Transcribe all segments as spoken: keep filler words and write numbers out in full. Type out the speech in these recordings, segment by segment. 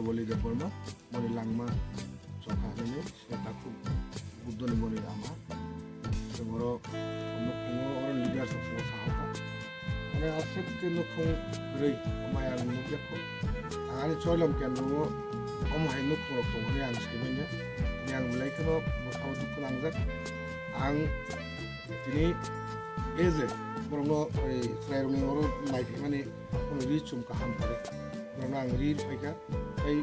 Bali Debbarma, moni langma chokha hwnwi se takhuk Buddhoni moni ama. Chwng oro nukhungo oro leaders of Sangha saha kha. Mane aswk khe nukhung kwrwi maya ang nukjakha. Ang ani Choilom kendro o omo hai nukhungrok tongo hwnwi ang saimanya. Tini ang belai kheno bwkhao dukhu nangjak. Ang tini as a borokno, oi, chwrairokni oro naiphimani, ri chum kaham kare. Borokno ang ri rwphaikha. Tei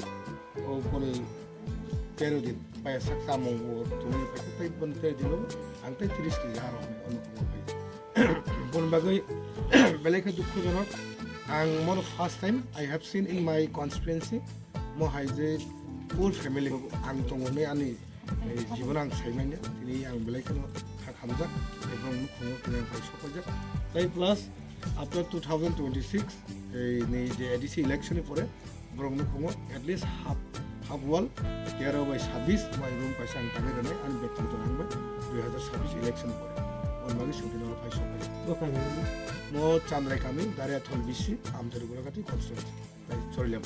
o boni tero din, paya sak samung o tungwi phaikha, tei boni tero din o ang tei tris kg aro hwnwi o nukhungo phai. Boni bagwi belai khe dukhujonok. Ang mono first time I have seen in my constituency, mo hai je poor family ang tongo hwnwi ani, eh, jibono ang saimanya. Tini ang belai kheno kha khamjak, tei borok nukhungo tini ang phai sopaijak. Tei plus after two thousand twenty-six, ei ni je A D C election ni pore, borok nukhungo at least half, half wall, tero bai sabis mai room kaisa ang tangwi rwnai, ani bektigoto rang bai dui hazar sabis election pore. Boni bagwi chwng tini oro phai sopaijak. Bo kainwi? Mo Chandrai kami, Dariathol B C, Amtari Guragati constituency. Tei Choilem.